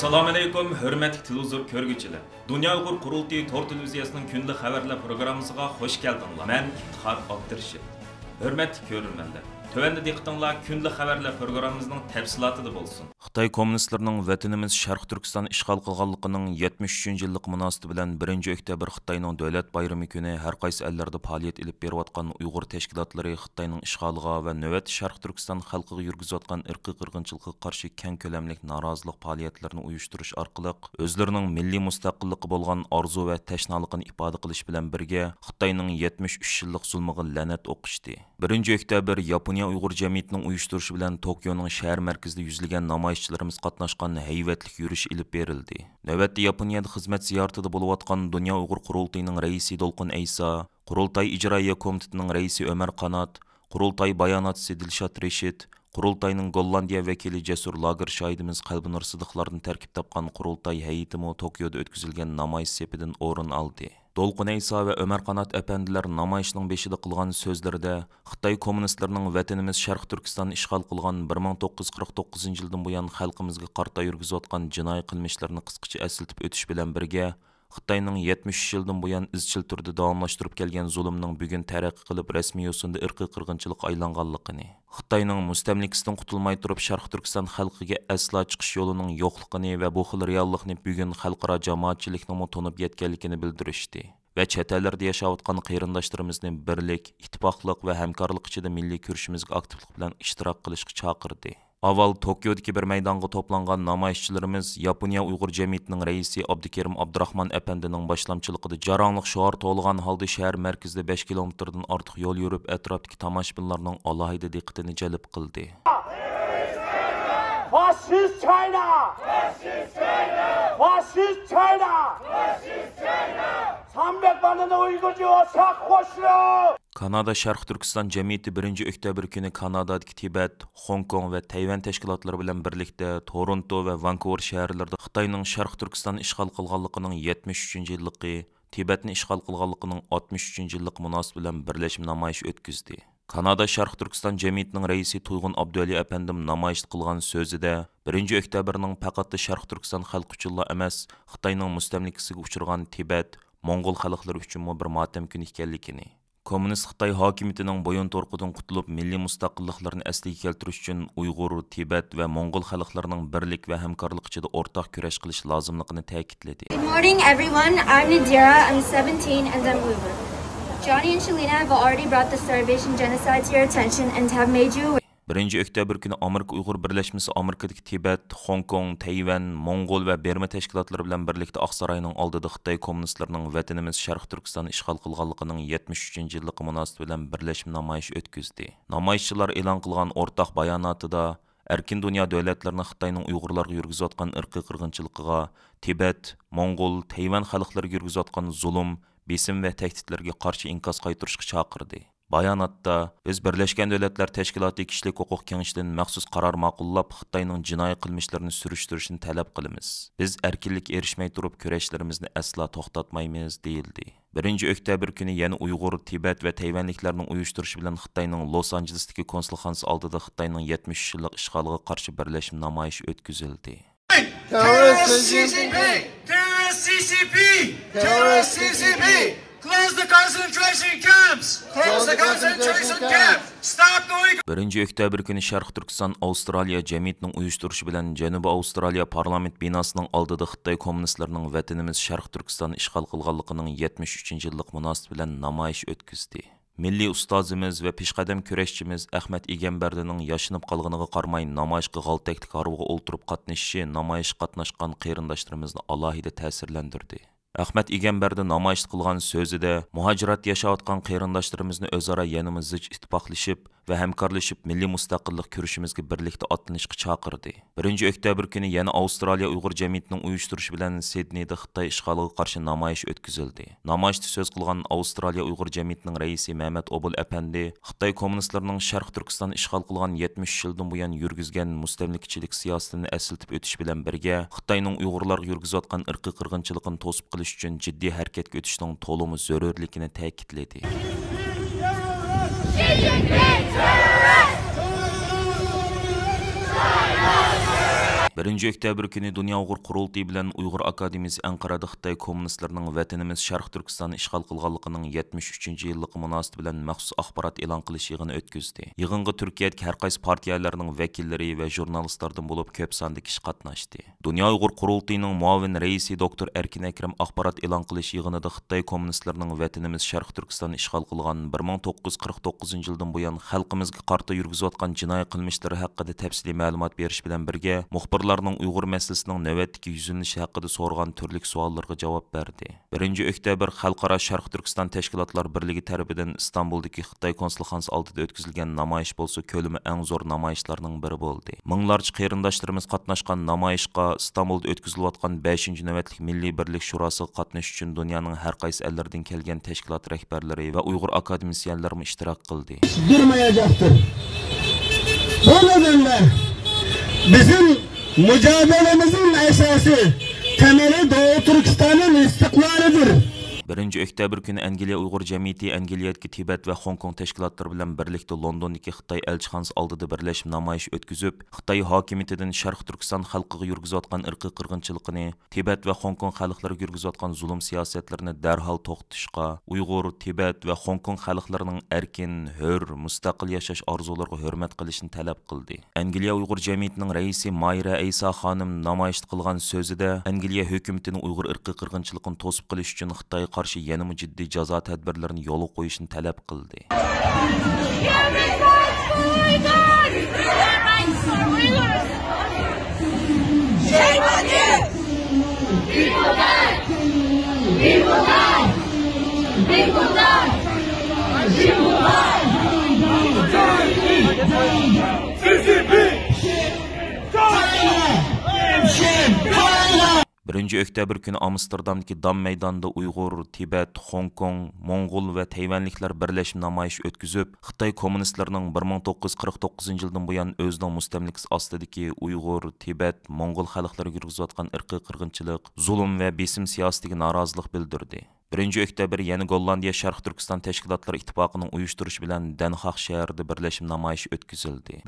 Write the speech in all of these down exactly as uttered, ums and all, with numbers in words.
ئەسسالامۇئەلەيكۇم، ھۆرمەتلىك تېلېۋىزور كۆرگۈچىلەر! دۇنيا ئۇيغۇر قۇرۇلتىيى تور تېلېۋىزىيەسىنىڭ كۈندىلىك خەۋەرلەر پروگراممىسىغا خۇش كەلدىڭلار. مەن ئىپتىخار ئابدۇرېشىت. ھۆرمەتلىك كۆرۈرمەنلەر، تۆۋەندە دىققىتىڭلار كۈندىلىك خەۋەرلەر پروگراممىمىزنىڭ تەپسىلاتىدا بولسۇن. خىتاي كوممۇنىستلىرىنىڭ ۋەتىنىمىز شەرقىي تۈركىستان ئىشغال قىلغانلىقىنىڭ يەتمىش ئۈچىنچى يىللىقى مۇناسىۋىتى بىلەن بىرىنچى ئۆكتەبىر خىتاينىڭ دۆلەت بايرىمى كۈنى ھەر قايسى ئەللەردە پائالىيەت ئېلىپ بېرىۋاتقان ئۇيغۇر تەشكىلاتلىرى خىتاينىڭ ئىشغالىغا ۋە نۆۋەتتە شەرقىي تۈركىستان خەلقىگە يۈرگۈزۈۋاتقان ئىرقىي قىرغىنچىلىقىغا قارشى كەڭ كۆلەملىك نارازىلىق پائالىيەتلىرىنى ئۇيۇشتۇرۇش ئارقىلىق، ئۆزلىرىنىڭ مىللىي مۇستەقىللىققا بولغان ئارزۇ ۋە تەشنالىقىنى ئىپادە قىلىش بىلەن بىرگە، خىتاينىڭ يەتمىش ئۈچ يىللىق زۇلمىغا لەنەت ئوقۇشتى. بىرىنچى ئۆكتەبىر ياپونىيە ئۇيغۇر جەمئىيىتىنىڭ ئۇيۇشتۇرۇشى بىلەن توكيونىڭ شەھەر مەركىزىدە يۈزلىگەن نامايىشچىلىرىمىز قاتناشقان ھەيۋەتلىك يۈرۈش ئېلىپ بېرىلدى. نۆۋەتتە ياپونىيەدە خىزمەت زىيارىتىدە بولۇۋاتقان دۇنيا ئۇيغۇر قۇرۇلتىيىنىڭ رەئىسى دولقۇن ئەيسا، قۇرۇلتاي ئىجرائىيە كومىتېتىنىڭ رەئىسى ئۆمەر قانات، قۇرۇلتاي باياناتچىسى دىلشات رېشىت، قۇرۇلتاينىڭ گوللاندىيە ۋەكىلى جەسۇر لاگېر شاھىدىمىز قەلبىنۇر سىدىقلاردىن تەركىب تاپقان قۇرۇلتاي ھەيئىتىمۇ توكيودا ئۆتكۈزۈلگەن نامايىش سېپىدىن ئورۇن ئالدى. دولقۇن ئەيسا ۋە ئۆمەر قانات ئەپەندىلەر نامايىشنىڭ بېشىدا قىلغان سۆزلىرىدە، خىتاي كوممۇنىستلىرىنىڭ ۋەتىنىمىز شەرقىي تۈركىستاننى ئىشغال قىلغان بىر مىڭ توققۇز يۈز قىرىق توققۇزىنچى يىلدىن بۇيان خەلقىمىزگە قارىتا يۈرگۈزۈۋاتقان جىنايى قىلمىشلىرىنى قىسقىچە ئەسلىتىپ ئۆتۈش بىلەن بىرگە، خىتاينىڭ يەتمىش ئۈچ يىلدىن بۇيان ئىزچىل تۈردە داۋاملاشتۇرۇپ كەلگەن زۇلۇمنىڭ بۈگۈن تەرەققىي قىلىپ، رەسمىي يوسۇندا ئىرقىي قىرغىنچىلىققا ئايلانغانلىقىنى، خىتاينىڭ مۇستەملىكىسىدىن قۇتۇلماي تۇرۇپ، شەرقىي تۈركىستان خەلقىگە ئەسلا چىقىش يولىنىڭ يوقلۇقىنى ۋە بۇ خىل رېئاللىقنى بۈگۈن خەلقئارا جامائەتچىلىكنىڭمۇ تونۇپ يەتكەنلىكىنى بىلدۈرۈشتى ۋە چەت ئەللەردە ياشاۋاتقان قېرىنداشلىرىمىزنى بىرلىك، ئىتتىپاقلىق ۋە ھەمكارلىق ئىچىدە مىللىي كۈرىشىمىزگە ئاكتىپلىق بىلەن ئىشتىراك قىلىشقا چاقىردى. ئاۋۋال توكيودىكى بىر مەيدانغا توپلانغان نامايىشچىلىرىمىز ياپونىيە ئۇيغۇر جەمئىيىتىنىڭ رەئىسى ئابدۇكېرىم ئابدۇراخمان ئەپەندىنىڭ باشلامچىلىقىدا جاراڭلىق شوئار توۋلىغان ھالدا شەھەر مەركىزىدە بەش كىلومېتىردىن ئارتۇق يول يۈرۈپ، ئەتراپتىكى تاماشىبىنلارنىڭ ئالاھىدە دىققىتىنى جەلپ قىلدى. Fascist China! Fascist China! Fascist China! Sanbek bandını Uygur civarı sakkoşlu! كانادا شەرقىي تۈركىستان جەمئىيىتى بىرىنچى ئۆكتەبىر كۈنى كانادادىكى تىبەت، خوڭكوڭ ۋە تەيۋەن تەشكىلاتلىرى بىلەن بىرلىكتە تورونتو ۋە ۋانكوۋېر شەھەرلىرىدە خىتاينىڭ شەرقىي تۈركىستاننى ئىشغال قىلغانلىقىنىڭ يەتمىش ئۈچىنچى يىللىقى، تىبەتنى ئىشغال قىلغانلىقىنىڭ ئاتمىش ئۈچىنچى يىللىقى مۇناسىۋىتى بىلەن بىرلەشمە نامايىش ئۆتكۈزدى. كانادا شەرقىي تۈركىستان جەمئىيىتىنىڭ رەئىسى تۇيغۇن ئابدۇئەلى ئەپەندىم نامايىشتا قىلغان سۆزىدە، بىرىنچى ئۆكتەبىرنىڭ پەقەتلا شەرقىي تۈركىستان خەلقى ئۈچۈنلا ئەمەس، خىتاينىڭ مۇستەملىكىسىگە ئۇچرىغان تىبەت، موڭغۇل خەلقلىرى ئۈچۈنمۇ بىر ماتەم كۈنى ئىكەنلىكىنى، كوممۇنىست خىتاي ھاكىمىيىتىنىڭ بويۇنتۇرۇقىدىن قۇتۇلۇپ، مىللىي مۇستەقىللىقلىرىنى ئەسلىگە كەلتۈرۈش ئۈچۈن ئۇيغۇر، تىبەت ۋە موڭغۇل خەلقلىرىنىڭ بىرلىك ۋە ھەمكارلىق ئىچىدە ئورتاق كۈرەش قىلىش لازىملىقىنى تەكىتلىدى. Good morning, everyone. I'm Nadira. I'm seventeen and I'm Uyghur. Johnny and Shalina have already brought the Starvation Genocide to your attention and have made you aware. بىرىنچى ئۆكتەبىر كۈنى ئامېرىكا ئۇيغۇر بىرلەشمىسى ئامېرىكىدىكى تىبەت، خوڭكوڭ، تەيۋەن، موڭغۇل ۋە بىرما تەشكىلاتلىرى بىلەن بىرلىكتە ئاقساراينىڭ ئالدىدا خىتاي كوممۇنىستلىرىنىڭ ۋەتىنىمىز شەرقىي تۈركىستاننى ئىشغال قىلغانلىقىنىڭ يەتمىش ئۈچىنچى يىللىقى مۇناسىۋىتى بىلەن بىرلەشمە نامايىش ئۆتكۈزدى. نامايىشچىلار ئېلان قىلغان ئورتاق باياناتىدا، ئەركىن دۇنيا دۆلەتلىرىنى خىتاينىڭ ئۇيغۇرلارغا يۈرگۈزۈۋاتقان ئىرقىي قىرغىنچىلىقىغا، تىبەت، موڭغۇل، تەيۋەن خەلقلىرىگە يۈرگۈزۈۋاتقان زۇلۇم، بېسىم ۋە تەھدىتلىرىگە قارشى ئىنكاس قايتۇرۇشقا چاقىردى. باياناتتا، بىز بىرلەشكەن دۆلەتلەر تەشكىلاتى كىشىلىك ھوقۇق كېڭىشىدىن مەخسۇس قارار ماقۇللاپ، خىتاينىڭ جىنايى قىلمىشلىرىنى سۈرۈشتۈرۈشىنى تەلەپ قىلىمىز. بىز ئەركىنلىككە ئېرىشمەي تۇرۇپ كۈرەشلىرىمىزنى ئەسلا توختاتمايمىز، دېيىلدى. بىرىنچى ئۆكتەبىر كۈنى يەنە ئۇيغۇر، تىبەت ۋە تەيۋەنلىكلەرنىڭ ئۇيۇشتۇرۇشى بىلەن خىتاينىڭ لوس ئانژېلېستىكى كونسۇلخانىسى ئالدىدا خىتاينىڭ يەتمىش ئۈچ يىللىق ئىشغالىغا قارشى بىرلەشمە نامايىشى ئۆتكۈزۈلدى. Terrorist Xi Jinping! Terrorist C C P! Terrorist C C P! Close the concentration camps! Close the concentration camps! Stop the Uyghur بىرىنچى ئۆكتەبىر كۈنى شەرقىي تۈركىستان ئاۋسترالىيە جەمئىيىتىنىڭ ئۇيۇشتۇرۇشى بىلەن جەنۇبىي ئاۋسترالىيە پارلامېنت بىناسىنىڭ ئالدىدا خىتاي كوممۇنىستلىرىنىڭ ۋەتىنىمىز شەرقىي تۈركىستاننى ئىشغال قىلغانلىقىنىڭ يەتمىش ئۈچىنچى يىللىق مۇناسىۋىتى بىلەن نامايىش ئۆتكۈزدى. مىللىي ئۇستازىمىز ۋە پېشقەدەم كۈرەشچىمىز ئەخمەت ئىگەمبەردىنىڭ ياشىنىپ قالغىنىغا قارىماي، نامايىشقا غالتەكلىك ھارۋىغا ئولتۇرۇپ قاتنىشىشى نامايىشقا قاتناشقان قېرىنداشلىرىمىزنى ئالاھىدە تەسىرلەندۈردى. ئەخمەت ئىگەمبەردى نامايىشتا قىلغان سۆزىدە، مۇھاجىراتتا ياشاۋاتقان قېرىنداشلىرىمىزنى ئۆزئارا يەنىمۇ زىچ ئىتتىپاقلىشىپ ۋە ھەمكارلىشىپ، مىللىي مۇستەقىللىق كۈرىشىمىزگە بىرلىكتە ئاتلىنىشقا چاقىردى. بىرىنچى ئۆكتەبىر كۈنى يەنە ئاۋسترالىيە ئۇيغۇر جەمئىيىتىنىڭ ئۇيۇشتۇرۇشى بىلەن سىدنېيدا خىتاي ئىشغالىغا قارشى نامايىش ئۆتكۈزۈلدى. نامايىشتا سۆز قىلغان ئاۋسترالىيە ئۇيغۇر جەمئىيىتىنىڭ رەئىسى مەمەت ئوبۇل ئەپەندى خىتاي كوممۇنىستلىرىنىڭ شەرقىي تۈركىستاننى ئىشغال قىلغان يەتمىش ئۈچ يىلدىن بۇيان يۈرگۈزگەن مۇستەملىكىچىلىك سىياسىتىنى ئەسلىتىپ ئۆتۈش بىلەن بىرگە، خىتاينىڭ ئۇيغۇرلارغا يۈرگۈزۈۋاتقان ئىرقىي قىرغىنچىلىقىنى توسۇپ قېلىش ئۈچۈن جىددىي ھەرىكەتكە ئۆتۈشنىڭ تولىمۇ زۆرۈرلۈكىنى تەكىتلىدى. بىرىنچى ئۆكتەبىر كۈنى دۇنيا ئۇيغۇر قۇرۇلتىيى بىلەن ئۇيغۇر ئاكادېمىيىسى ئەنقەرەدە خىتاي كوممۇنىستلىرىنىڭ ۋەتىنىمىز شەرقىي تۈركىستاننى ئىشغال قىلغانلىقىنىڭ يەتمىش ئۈچىنچى يىللىقى مۇناسىۋىتى بىلەن مەخسۇس ئاخبارات ئېلان قىلىش يىغىنى ئۆتكۈزدى. يىغىنغا تۈركىيەدىكى ھەر قايسى پارتىيەلەرنىڭ ۋەكىللىرى ۋە ژۇرنالىستلاردىن بولۇپ كۆپ ساندا كىشى قاتناشتى. دۇنيا ئۇيغۇر قۇرۇلتىيىنىڭ مۇئاۋىن رەئىسى دوكتور ئەركىن ئەكرەم ئاخبارات ئېلان قىلىش يىغىنىدا خىتاي كوممۇنىستلىرىنىڭ ۋەتىنىمىز شەرقىي تۈركىستاننى ئىشغال قىلغان بىر مىڭ توققۇز يۈز قىرىق توققۇزىنچى يىلدىن بۇيان خەلقىمىزگە قارىتا يۈرگۈزۈۋاتقان جىنايى قىلمىشلىرى ھەققىدە تەپسىلىي مەلۇمات بېرىش بىلەن بىرگە، مۇخبىرلارنىڭ ئۇيغۇر مەسىلىسىنىڭ نۆۋەتتىكى يۈزلىنىشى ھەققىدە سورىغان تۈرلۈك سوئاللىرىغا جاۋاب بەردى. بىرىنچى ئۆكتەبىر خەلقئارا شەرقىي تۈركىستان تەشكىلاتلار بىرلىكى تەرىپىدىن ئىستانبۇلدىكى خىتاي كونسۇلخانىسى ئالدىدا ئۆتكۈزۈلگەن نامايىش بولسا كۆلىمى ئەڭ زور نامايىشلارنىڭ بىرى بولدى. مىڭلارچە قېرىنداشلىرىمىز قاتناشقان نامايىشقا ئىستانبۇلدا ئۆتكۈزۈلۈۋاتقان بەشىنچى نۆۋەتلىك مىللىي بىرلىك شوراسىغا قاتنىشىش ئۈچۈن دۇنيانىڭ ھەر قايسى ئەللىرىدىن كەلگەن تەشكىلات رەھبەرلىرى ۋە ئۇيغۇر ئاكادېمىسىيەنلىرىمۇ ئىشتىراك قىلدى. Durmayacaktır. Bu nedenle bizim mücadelemizin esası, temeli Doğu Türkistan'ın istiklalıdır. بىرىنچى ئۆكتەبىر كۈنى ئەنگلىيە ئۇيغۇر جەمئىيىتى ئەنگلىيەدىكى تىبەت ۋە خوڭكوڭ تەشكىلاتلىرى بىلەن بىرلىكتە لوندوندىكى خىتاي ئەلچىخانىسى ئالدىدا بىرلەشمە نامايىش ئۆتكۈزۈپ، خىتاي ھاكىمىيىتىدىن شەرقىي تۈركىستان خەلقىگە يۈرگۈزۈۋاتقان ئىرقىي قىرغىنچىلىقىنى، تىبەت ۋە خوڭكوڭ خەلقلىرىگە يۈرگۈزۈۋاتقان زۇلۇم سىياسەتلىرىنى دەرھال توختىتىشقا، ئۇيغۇر، تىبەت ۋە خوڭكوڭ خەلقلىرىنىڭ ئەركىن، ھۆر، مۇستەقىل ياشاش ئارزۇلىرىغا ھۆرمەت قىلىشنى تەلەپ قىلدى. ئەنگلىيە ئۇيغۇر جەمئىيىتىنىڭ رەئىسى مايرا ئەيسا خانىم نامايىشتا قىلغان سۆزىدە، ئەنگلىيە ھۆكۈمىتىنى ئۇيغۇر ئىرقىي قىرغىنچىلىقىنى توسۇپ قېلىش ئۈچۈن خىتايغا قارشى يەنىمۇ جىددىي جازا تەدبىرلىرىنى يولغا قويۇشنى تەلەپ قىلدى. بىرىنچى ئۆكتەبىر كۈنى ئامستېردامدىكى دام مەيدانىدا ئۇيغۇر، تىبەت، خوڭكوڭ، موڭغۇل ۋە تەيۋەنلىكلەر بىرلەشمە نامايىش ئۆتكۈزۈپ، خىتاي كوممۇنىستلىرىنىڭ بىر مىڭ توققۇز يۈز قىرىق توققۇزىنچى يىلدىن بۇيان ئۆزىنىڭ مۇستەملىكىسى ئاستىدىكى ئۇيغۇر، تىبەت، موڭغۇل خەلقلىرىگە يۈرگۈزۈۋاتقان ئىرقىي قىرغىنچىلىق، زۇلۇم ۋە بېسىم سىياسىتىگە نارازىلىق بىلدۈردى. بىرىنچى ئۆكتەبىر يەنە گوللاندىيە شەرقىي تۈركىستان تەشكىلاتلىرى ئىتتىپاقىنىڭ ئۇيۇشتۇرۇشى بىلەن دەنخاغ شەھىرىدە بىرلەشمە نامايىشى ئۆتكۈزۈلدى.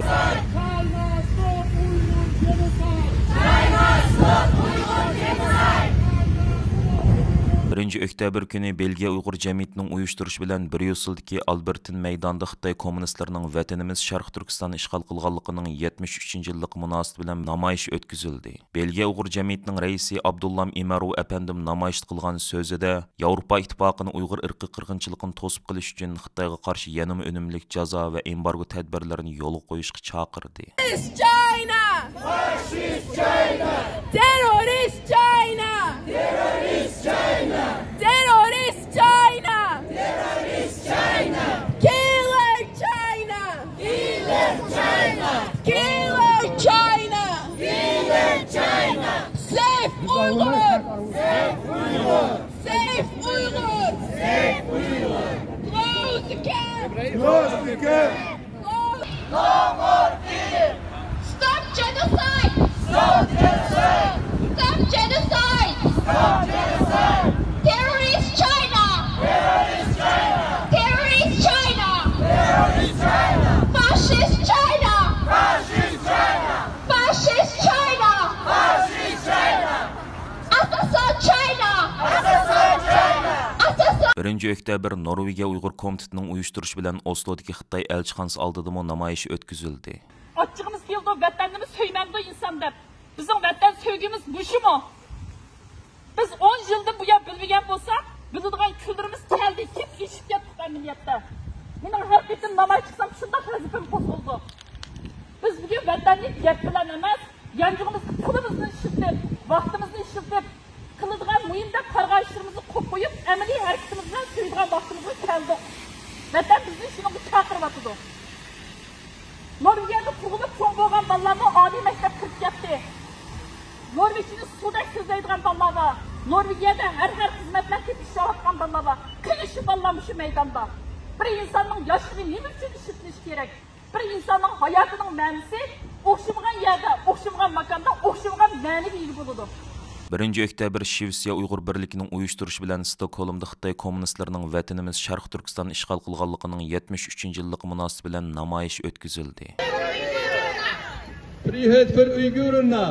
بىرىنچى ئۆكتەبىر كۈنى بېلگىيە ئۇيغۇر جەمئىيىتىنىڭ ئۇيۇشتۇرۇشى بىلەن بريۇسسېلدىكى ئالبېرتىن مەيدانىدا خىتاي كوممۇنىستلىرىنىڭ ۋەتىنىمىز شەرقىي تۈركىستاننى ئىشغال قىلغانلىقىنىڭ يەتمىش ئۈچىنچى يىللىقى مۇناسىۋىتى بىلەن نامايىش ئۆتكۈزۈلدى. بېلگىيە ئۇيغۇر جەمئىيىتىنىڭ رەئىسى ئابدۇللام ئىمەروۋ ئەپەندىم نامايىشتا قىلغان سۆزىدە، ياۋروپا ئىتتىپاقىنى ئۇيغۇر ئىرقىي قىرغىنچىلىقىنى توسۇپ قېلىش ئۈچۈن خىتايغا قارشى يەنىمۇ ئۈنۈملۈك جازا ۋە ئېمبارگو تەدبىرلىرىنى يولغا قويۇشقا چاقىردى. Fascist China! Fascist China! Terrorist China! Terrorist China! Terrorist China! Terrorist China! Killer China! Killer China! Killer China! Killer China! Save Uyghur! Save Uyghur! Save Uyghur! Save Uyghur! Close the camp! Close the camp! Close! No more killing! Stop genocide! Stop genocide! Stop genocide! Stop genocide! Terrorist China! Terrorist China! Terrorist China! Terrorist China! Fascist China! Fascist China! Fascist China! Fascist China! Assassin China! Assassin China! Assassin! بىرىنچى ئۆكتەبىر نورۋېگىيە ئۇيغۇر كومىتېتىنىڭ ئۇيۇشتۇرۇشى بىلەن ئوسلودىكى خىتاي ئەلچىخانىسى ئالدىدىمۇ نامايىش ئۆتكۈزۈلدى. ئاچچىقىمىز كېلىدۇ، ۋەتەننىمۇ سۆيمەمدۇ ئىنسان دەپ. بىزنىڭ ۋەتەن سۆيگۈمىز مۇشۇمۇ؟ بىز ئون يىلدىن بۇيان بىلمىگەن بولساق، بىلىدىغان كۈنلىرىمىز كەلدى، كېلىپ ئېشىپ كەتتۇق ئەمەلىيەتتە. مېنىڭ ھەر قېتىم نامايىش قىلسام، شۇنداق غەزىپىم قوزغىلىدۇ. بىز بۈگۈن ۋەتەننى گەپ بىلەن ئەمەس، يانچۇقىمىزغا پۇلىمىزنى ئىشلىتىپ، ۋاقتىمىزنى ئىشلىتىپ، قىلىدىغان مۇھىم دەپ قارىغان ئىشلىرىمىزنى قويۇپ، ئەمەلىي ھەرىكىتىمىز بىلەن سۆيىدىغان ۋاقتىمىزغا كەلدۇق. ۋەتەن بىزنى شۇنىڭغا چاقىرىۋاتىدۇ. نورۋېگىيەدە تۇغۇلۇپ چوڭ بولغان بالىلارمۇ ئالىي مەكتەپكە كىرىپ كەتتى. نورۋېگچىنى سۇدەك سۆزلەيدىغان بالىلار بار. نورۋېگىيەدە ھەر خىل خىزمەتلەر تېپىپ ئىشلەۋاتقان بالىلار بار. قېنى شۇ بالىلار مۇشۇ مەيداندا؟ بىر ئىنساننىڭ ياشلىرى نېمە ئۈچۈن ئىشلىتىلىشى كېرەك؟ بىر ئىنساننىڭ ھاياتىنىڭ مەنىسى ئوخشىمىغان يەردە، ئوخشىمىغان ماكاندا، ئوخشىمىغان مەنىگە ئىگە بولىدۇ. بىرىنچى ئۆكتەبىر شىۋېتسىيە ئۇيغۇر بىرلىكىنىڭ ئۇيۇشتۇرۇشى بىلەن ستوكھولمدا خىتاي كوممۇنىستلىرىنىڭ ۋەتىنىمىز شەرقىي تۈركىستاننى ئىشغال قىلغانلىقىنىڭ يەتمىش ئۈچىنچى يىللىقى مۇناسىۋىتى بىلەن نامايىش ئۆتكۈزۈلدى. Frihet för Uygurerna!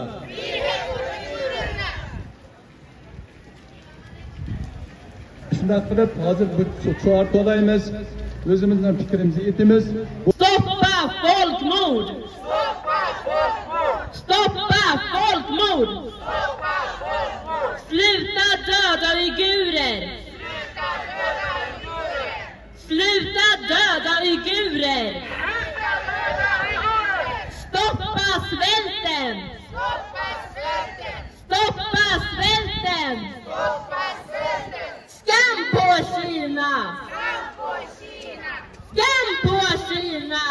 شۇنداق قىلىپ، ھازىر بىر شوئار توۋلايمىز. ئۆزىمىزنىڭ پىكرىمىزنى ئېيتىمىز. Stoppa folkmord! Stoppa folkmord! Sluta döda uigurer! Sluta döda uigurer! Stoppa svälten! Stoppa svälten! Skam på Kina! Skam på Kina!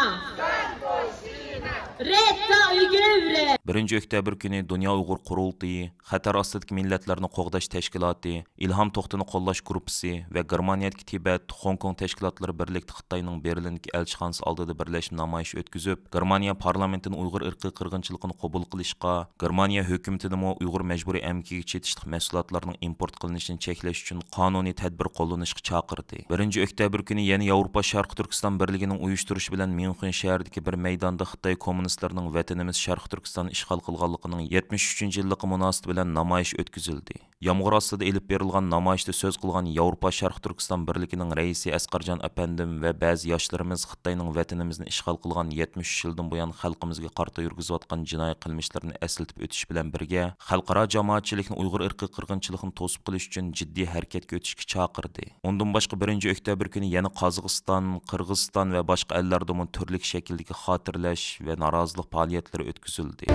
Rädda uigurer! بىرىنچى ئۆكتەبىر كۈنى دۇنيا ئۇيغۇر قۇرۇلتىيى، خەتەر ئاستىدىكى مىللەتلەرنى قوغداش تەشكىلاتى، ئىلھام توختىنى قوللاش گۇرۇپپىسى ۋە گېرمانىيەدىكى تىبەت، خوڭكوڭ تەشكىلاتلىرى بىرلىكتە خىتاينىڭ بېرلىندىكى ئەلچىخانىسى ئالدىدا بىرلەشمە نامايىش ئۆتكۈزۈپ، گېرمانىيە پارلامېنتىنى ئۇيغۇر ئىرقىي قىرغىنچىلىقىنى قوبۇل قىلىشقا، گېرمانىيە ھۆكۈمىتىنىمۇ ئۇيغۇر مەجبۇرىي ئەمگىكىگە چېتىشلىق مەھسۇلاتلارنىڭ ئىمپورت قىلىنىشىنى چەكلەش ئۈچۈن قانۇنىي تەدبىر قوللىنىشقا چاقىردى. بىرىنچى ئۆكتەبىر كۈنى يەنە ياۋروپا شەرقىي تۈركىستان بىرلىكىنىڭ ئۇيۇشتۇرۇشى بىلەن ميۇنخېن شەھىرىدىكى بىر مەيداندا خىتاي كوممۇنىستلىرىنىڭ ۋەتىنىمىز شەرقىي تۈركىستاننى ئىشغال قىلغانلىقىنىڭ يەتمىش ئۈچىنچى يىللىقى مۇناسىۋىتى بىلەن نامايىش ئۆتكۈزۈلدى. يامغۇر ئاستىدا ئېلىپ بېرىلغان نامايىشتا سۆز قىلغان ياۋروپا شەرقىي تۈركىستان بىرلىكىنىڭ رەئىسى ئەسقەرجان ئەپەندىم ۋە بەزى ياشلىرىمىز خىتاينىڭ ۋەتىنىمىزنى ئىشغال قىلغان يەتمىش ئۈچ يىلدىن بۇيان خەلقىمىزگە قارىتا يۈرگۈزۈۋاتقان جىنايى قىلمىشلىرىنى ئەسلىتىپ ئۆتۈش بىلەن بىرگە، خەلقئارا جامائەتچىلىكنى ئۇيغۇر ئىرقىي قىرغىنچىلىقىنى توسۇپ قېلىش ئۈچۈن جىددىي ھەرىكەتكە ئۆتۈشكە چاقىردى. ئۇندىن باشقا، بىرىنچى ئۆكتەبىر كۈنى يەنە قازاقىستان، قىرغىزىستان ۋە باشقا ئەللەردىمۇ تۈرلۈك شەكىلدىكى خاتىرىلەش ۋە نارازىلىق پائالىيەتلىرى ئۆتكۈزۈلدى.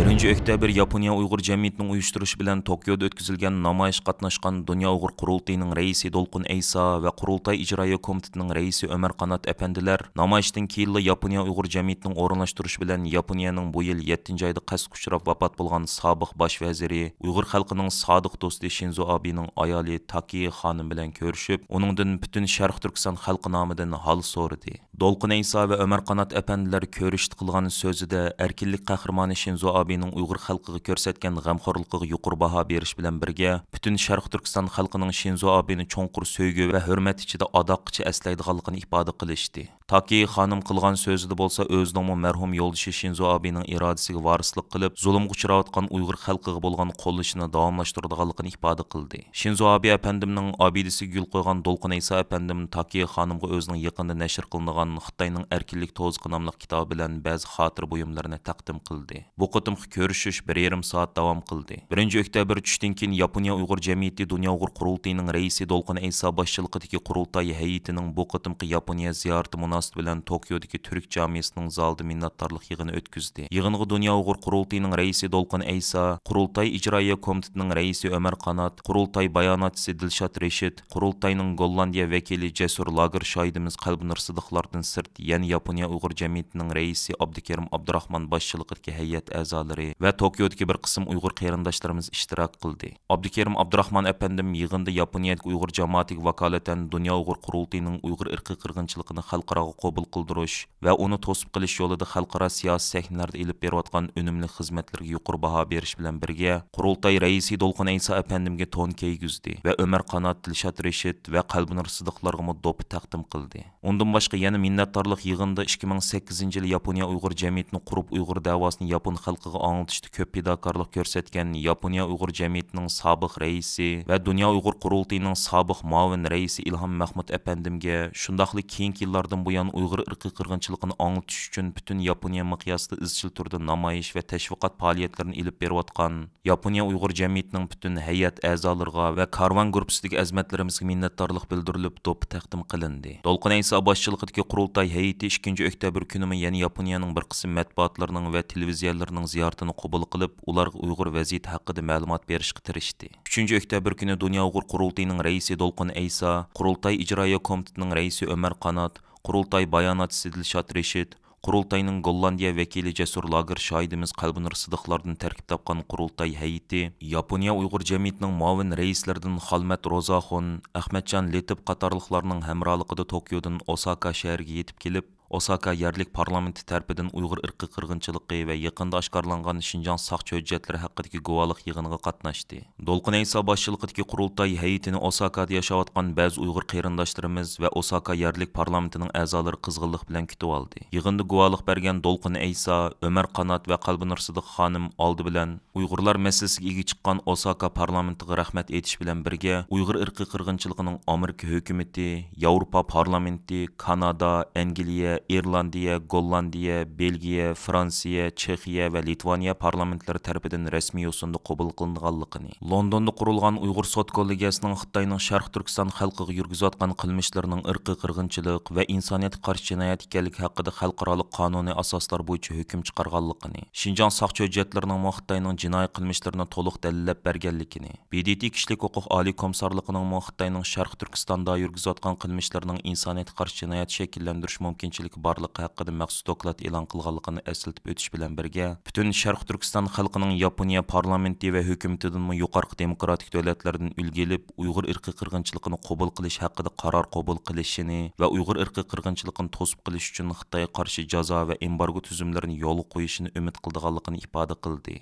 بىرىنچى ئۆكتەبىر ياپونىيە ئۇيغۇر جەمئىيىتىنىڭ ئۇيۇشتۇرۇشى بىلەن توكيودا ئۆتكۈزۈلگەن نامايىشقا قاتناشقان دۇنيا ئۇيغۇر قۇرۇلتىيىنىڭ رەئىسى دولقۇن ئەيسا ۋە قۇرۇلتاي ئىجرائىيە كومىتېتىنىڭ رەئىسى ئۆمەر قانات ئەپەندىلەر نامايىشتىن كېيىنلا ياپونىيە ئۇيغۇر جەمئىيىتىنىڭ ئورۇنلاشتۇرۇشى بىلەن ياپونىيەنىڭ بۇ يىل يەتتىنچى ئايدا قەستكە ئۇچراپ ۋاپات بولغان سابىق باش ۋەزىرى، ئۇيغۇر خەلقىنىڭ سادىق دوستى شىنزو ئابېنىڭ ئايالى تاكى خانىم بىلەن كۆرۈشۈپ، ئۇنىڭدىن پۈتۈن شەرقىي تۈركىستان خەلقى نامىدىن ھال سورىدى. دولقۇن ئەيسا ۋە ئۆمەر قانات ئەپەندىلەر كۆرۈشۈشتە قىلغان سۆزىدە، ئەركىنلىك قەھرىمانى شىنزو ئابېنىڭ ئۇيغۇر خەلقىگە كۆرسەتكەن غەمخورلۇقىغا يۇقىرى باھا بېرىش بىلەن بىرگە، پۈتۈن شەرقىي تۈركىستان خەلقىنىڭ شىنزو ئابېنى چوڭقۇر سۆيگۈ ۋە ھۆرمەت ئىچىدە ئاداققىچە ئەسلەيدىغانلىقىنى ئىپادە قىلىشتى. تاكى خانىم قىلغان سۆزىدە بولسا، ئۆزىنىڭمۇ مەرھۇم يولدىشى شىنزو ئابېنىڭ ئىرادىسىگە ۋارىسلىق قىلىپ، زۇلۇمغا ئۇچراۋاتقان ئۇيغۇر خەلقىگە بولغان قوللىشىنى داۋاملاشتۇرىدىغانلىقىنى ئىپادە قىلدى. شىنزو ئابې ئەپەندىمنىڭ ئابىدىسىگە گۈل قويغان دولقۇن ئەيسا ئەپەندىم تاكى خانىمغا ئۆزىنىڭ يېقىندا نەشر قىلىنغان خىتاينىڭ ئەركىنلىك توزىقى ناملىق كىتابى بىلەن بەزى خاتىرە بۇيۇملىرىنى تەقدىم قىلدى. بۇ قېتىمقى كۆرۈشۈش بىر يېرىم سائەت داۋام قىلدى. بىرىنچى ئۆكتەبىر چۈشتىن كېيىن ياپونىيە ئۇيغۇر جەمئىيىتى دۇنيا ئۇيغۇر قۇرۇلتىيىنىڭ رەئىسى دولقۇن ئەيسا باشچىلىقىدىكى قۇرۇلتاي ھەيئىتىنىڭ بۇ قېتىمقى ياپونىيە زىيارىتى مۇناسىۋىتى بىلەن توكيودىكى تۈرك جامىسىنىڭ زالىدا مىننەتدارلىق يىغىنى ئۆتكۈزدى. يىغىنغا دۇنيا ئۇيغۇر قۇرۇلتىيىنىڭ رەئىسى دولقۇن ئەيسا، قۇرۇلتاي ئىجرائىيە كومىتېتىنىڭ رەئىسى ئۆمەر قانات، قۇرۇلتاي باياناتچىسى دىلشات رېشىت، قۇرۇلتاينىڭ گوللاندىيە ۋەكىلى جەسۇر لاگېر شاھىدىمىز قەلبىنۇر سىدىقلاردىن سىرت، يەنە ياپونىيە ئۇيغۇر جەمئىيىتىنىڭ رەئىسى ئابدۇكېرىم ئابدۇراخمان باشچىلىقىدىكى ھەيئەت ئەزالىرى ۋە توكيودىكى بىر قىسىم ئۇيغۇر قېرىنداشلىرىمىز ئىشتىراك قىلدى. ئابدۇكېرىم ئابدۇراخمان ئەپەندىم يىغىندا ياپونىيەدىكى ئۇيغۇر جامائىتىگە ۋاكالىتەن دۇنيا ئۇيغۇر قۇرۇلتىيىنىڭ ئۇيغۇر ئىرقىي قىرغىنچىلىقىنى خەلقئاراغا قوبۇل قىلدۇرۇش ۋە ئۇنى توسۇپ قېلىش يولىدا خەلقئارا سىياسىي سەھنىلەردە ئېلىپ بېرىۋاتقان ئۈنۈملۈك خىزمەتلىرىگە يۇقىرى باھا بېرىش بىلەن بىرگە، قۇرۇلتاي رەئىسى دولقۇن ئەيسا ئەپەندىمگە تون كىيگۈزدى ۋە ئۆمەر قانات، دىلشات رېشىت ۋە قەلبىنۇر سىدىقلارغىمۇ دوپپا تەقدىم قىلدى. ئۇندىن باشقا يەنە مىننەتدارلىق يىغىنىدا ئىككى مىڭ سەككىزىنچى يىلى ياپونىيە ئۇيغۇر جەمئىيىتىنى قۇرۇپ، ئۇيغۇر دەۋاسىنى ياپون خەلقىگە ئاڭلىتىشتا كۆپ پىداكارلىق كۆرسەتكەن ياپونىيە ئۇيغۇر جەمئىيىتىنىڭ سابىق رەئىسى ۋە دۇنيا ئۇيغۇر قۇرۇلتىيىنىڭ سابىق مۇئاۋىن رەئىسى ئىلھام مەخمۇت ئەپەندىمگە، شۇنداقلا كېيىنكى يىللاردىن بۇيان ئۇيغۇر ئىرقىي قىرغىنچىلىقىنى ئاڭلىتىش ئۈچۈن پۈتۈن ياپونىيە مىقياسىدا ئىزچىل تۈردە نامايىش ۋە تەشۋىقات پائالىيەتلىرىنى ئېلىپ بېرىۋاتقان ياپونىيە ئۇيغۇر جەمئىيىتىنىڭ پۈتۈن ھەيئەت ئەزالىرىغا ۋە كارۋان گۇرۇپپىسىدىكى ئەزىمەتلىرىمىزگە مىننەتدارلىق بىلدۈرۈلۈپ، دوپپا تەقدىم قىلىندى. دولقۇن ئەيسا باشچىلىقىدىكى قۇرۇلتاي ھەيئىتى ئىككىنچى ئۆكتەبىر كۈنىمۇ يەنە ياپونىيەنىڭ بىر قىسىم مەتبۇئاتلىرىنىڭ ۋە تېلېۋىزىيەلىرىنىڭ زىيارىتىنى قوبۇل قىلىپ، ئۇلارغا ئۇيغۇر ۋەزىيىتى ھەققىدە مەلۇمات بېرىشقا تىرىشتى. ئۈچىنچى ئۆكتەبىر كۈنى دۇنيا ئۇيغۇر قۇرۇلتىيىنىڭ رەئىسى دولقۇن ئەيسا، قۇرۇلتاي ئىجرائىيە كومىتېتىنىڭ رەئىسى ئۆمەر قانات، قۇرۇلتاي باياناتچىسى دىلشات رېشىت، قۇرۇلتاينىڭ گوللاندىيە ۋەكىلى جەسۇر لاگېر شاھىدىمىز قەلبىنۇر سىدىقلاردىن تەركىب تاپقان قۇرۇلتاي ھەيئىتى ياپونىيە ئۇيغۇر جەمئىيىتىنىڭ مۇئاۋىن رەئىسلىرىدىن خالمەت روزاخۇن، ئەخمەتجان لېتىپ قاتارلىقلارنىڭ ھەمراھلىقىدا توكيودىن ئوساكا شەھىرىگە يېتىپ كېلىپ، ئوساكا يەرلىك پارلامېنتى تەرىپىدىن ئۇيغۇر ئىرقىي قىرغىنچىلىقى ۋە يېقىندا ئاشكارىلانغان شىنجاڭ ساقچى ھۆججەتلىرى ھەققىدىكى گۇۋاھلىق يىغىنىغا قاتناشتى. دولقۇن ئەيسا باشچىلىقىدىكى قۇرۇلتاي ھەيئىتىنى ئوساكادا ياشاۋاتقان بەزى ئۇيغۇر قېرىنداشلىرىمىز ۋە ئوساكا يەرلىك پارلامېنتىنىڭ ئەزالىرى قىزغىنلىق بىلەن كۈتۈۋالدى. يىغىندا گۇۋاھلىق بەرگەن دولقۇن ئەيسا، ئۆمەر قانات ۋە قەلبىنۇر سىدىق خانىم ئالدى بىلەن ئۇيغۇرلار مەسىلىسىگە ئىگە چىققان ئوساكا پارلامېنتىغا رەھمەت ئېيتىش بىلەن بىرگە، ئۇيغۇر ئىرقىي قىرغىنچىلىقىنىڭ ئامېرىكا ھۆكۈمىتى، ياۋروپا پارلامېنتى، كانادا، ئەنگلىيە، ئىرلاندىيە، گوللاندىيە، بېلگىيە، فرانسىيە، چېخىيە ۋە لىتۋانىيە پارلامېنتلىرى تەرىپىدىن رەسمىي يوسۇندا قوبۇل قىلىنغانلىقىنى، لوندوندا قۇرۇلغان ئۇيغۇر سوت كوللېگىيەسىنىڭ خىتاينىڭ شەرقىي تۈركىستان خەلقىگە يۈرگۈزۈۋاتقان قىلمىشلىرىنىڭ ئىرقىي قىرغىنچىلىق ۋە ئىنسانىيەتكە قارشى جىنايەت ئىكەنلىكى ھەققىدە خەلقئارالىق قانۇنىي ئاساسلار بويىچە ھۆكۈم چىقارغانلىقىنى، شىنجاڭ ساقچى ھۆججەتلىرىنىڭمۇ خىتاينىڭ جىنايى قىلمىشلىرىنى تولۇق دەلىللەپ بەرگەنلىكىنى، ب د ت كىشىلىك ھوقۇق ئالىي كومىسسارلىقىنىڭمۇ خىتاينىڭ شەرقىي تۈركىستاندا يۈرگۈزۈۋاتقان قىلمىشلىرىنىڭ ئىنسانىيەتكە قارشى جىنايەت شەكىللەندۈرۈش مۇمكىنچىلىكى بارلىقى ھەققىدە مەخسۇس دوكلات ئېلان قىلغانلىقىنى ئەسلىتىپ ئۆتۈش بىلەن بىرگە، پۈتۈن شەرقىي تۈركىستان خەلقىنىڭ ياپونىيە پارلامېنتى ۋە ھۆكۈمىتىدىنمۇ يۇقىرىقى دېموكراتىك دۆلەتلەردىن ئۈلگە ئېلىپ، ئۇيغۇر ئىرقىي قىرغىنچىلىقىنى قوبۇل قىلىش ھەققىدە قارار قوبۇل قىلىشىنى ۋە ئۇيغۇر ئىرقىي قىرغىنچىلىقىنى توسۇپ قېلىش ئۈچۈن خىتايغا قارشى جازا ۋە ئېمبارگو تۈزۈملىرىنى يولغا قويۇشىنى ئۈمىد قىلىدىغانلىقىنى ئىپادە قىلدى.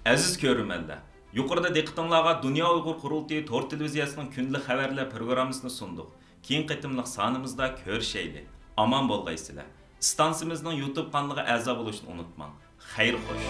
ئەزىز كۆرۈرمەنلەر، يۇقىرىدا دىققىتىڭلارغا دۇنيا ئۇيغۇر قۇرۇلتىيى تور تېلېۋىزىيەسىنىڭ كۈندىلىك خەۋەرلەر پروگراممىسىنى سۇندۇق. كېيىنكى قېتىملىق سانىمىزدا كۆرۈشەيلى. ئامان بولغايسىلەر. ئىستانسىمىزنىڭ يۇتۇب قانىلىغا ئەزا بولۇشنى ئۇنتۇماڭ. خەير خوش.